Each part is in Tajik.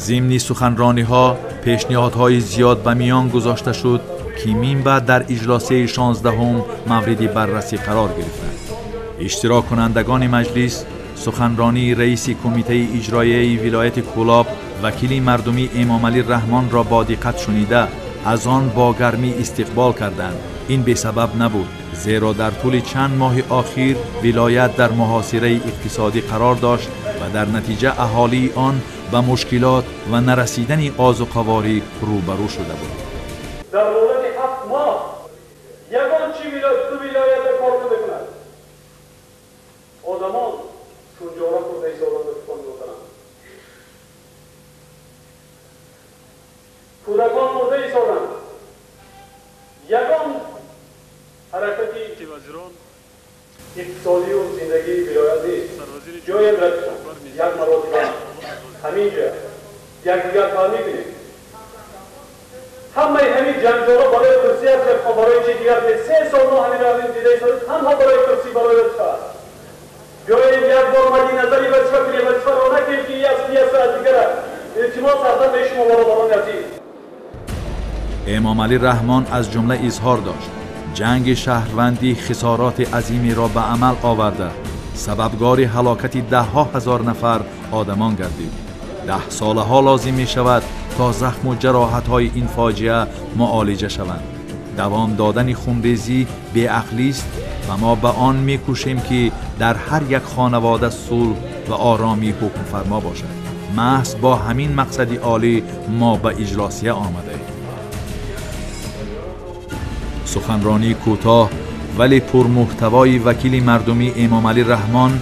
Зимни суханрониҳо пешниҳодҳои зиёд ба миён гузошта шуд, ки минбаъд дар иҷлосияи 16-ум мавриди баррасӣ қарор гирифтанд. Иштироккунандагони маҷлис суханронии раиси кумитаи иҷроияи вилояти Кӯлоб, вакили мардумӣ Эмомалӣ Раҳмонро бо диққат шунида, аз он бо гармӣ истиқбол карданд. Ин бесабаб набуд, зеро дар тӯли чанд моҳи охир вилоят дар муҳосираи иқтисодӣ қарор дошт ва дар натиҷа аҳолии он ба мушкилот ва нарасидани озуқаворӣ рӯбарӯ шуда буд. Дар муддати 7 моҳ ягон чи ду вилоятда кор намекунад. Одамон шунҷора хӯрда истодан кон мекунанд. Кӯдакон мурда истоданд. Ягон ҳаракати иқтисодию зиндагии вилоят нест. Ҷоя рафтам, як маротиба ҳаминҷа якдигар фаҳмӣ кунем. Ҳамаи ҳамин ҷанҷоло барои курсӣ аст, барои чи дигар нест. 3 сол мо ҳамин равем дида истодем, танҳо барои курсӣ, барои вазифа аст. Биёед як бор мадди назари вазифа кунем, вазифаро накунем ки аз ки аст аз дигар аст. Илтимос ҳастам ба шумо бародарони азиз. Эмомалӣ Раҳмон аз ҷумла изҳор дошт: ҷанги шаҳрвандӣ хисороти азимеро ба амал оварда, сабабгори ҳалокати даҳҳо ҳазор нафар одамон гардид. 10 солаҳо лозим мешавад то захму ҷароҳатҳои ин фоҷиа муолиҷа шаванд. Давом додани хунрезӣ беақлист ва мо ба он мекӯшем, ки дар ҳар як хонавода сулҳ ва оромӣ ҳукмфармо бошад. Маҳз бо ҳамин мақсади олӣ мо ба иҷлосия омадаем. Суханронии кӯтоҳ вале пурмуҳтавои вакили мардумӣ Эмомалӣ Раҳмон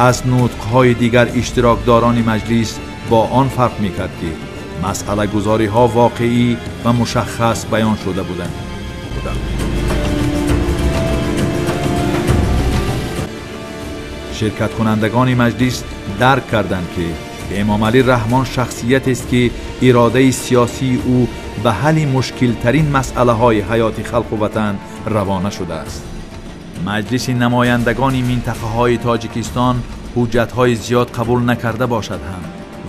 аз нутқҳои дигар иштирокдорони маҷлис бо он фарқ мекард, ки масъалагузориҳо воқеӣ ва мушаххас баён шуда буданд. Ширкаткунандагони маҷлис дарк карданд, ки Эмомалӣ Раҳмон шахсиятест, ки иродаи сиёсии ӯ ба ҳалли мушкилтарин масъалаҳои ҳаёти халқу ватан равона шудааст. Маҷлиси намояндагони минтақаҳои Тоҷикистон ҳуҷҷатҳои зиёд қабул накарда бошад ҳам,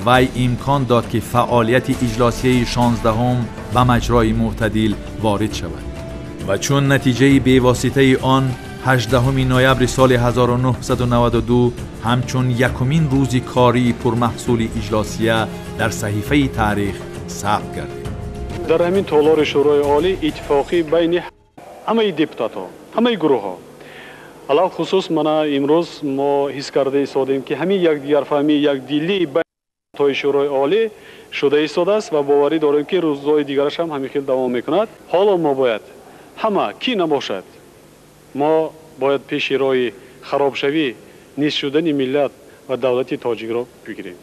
вай имкон дод, ки фаъолияти иҷлосияи 16-ум ба маҷрои мӯътадил ворид шавад. Ва чун натиҷаи бевоситаи он 18 ноябри соли 1992 ҳамчун якумин рӯзи кории пурмаҳсули иҷлосия дар саҳифаи таърих сабт гардид. Дар ҳамин толори Шӯрои Олӣ иттифоқӣ байни ҳамаи депутатҳо, ҳамаи гурӯҳҳо, алалхусус мана имрӯз мо ҳис карда истодем, ки ҳамин якдигарфаҳмӣ, якдилӣ байни Шӯрои Олӣ шуда истодааст ва боварӣ дорем, ки рӯзҳои дигараш ҳам ҳамин хел давом мекунад. Ҳоло мо бояд ҳама ки набошад, мо бояд пеши роҳи харобшавӣ, низ шудани миллат ва давлати тоҷикро бигирем.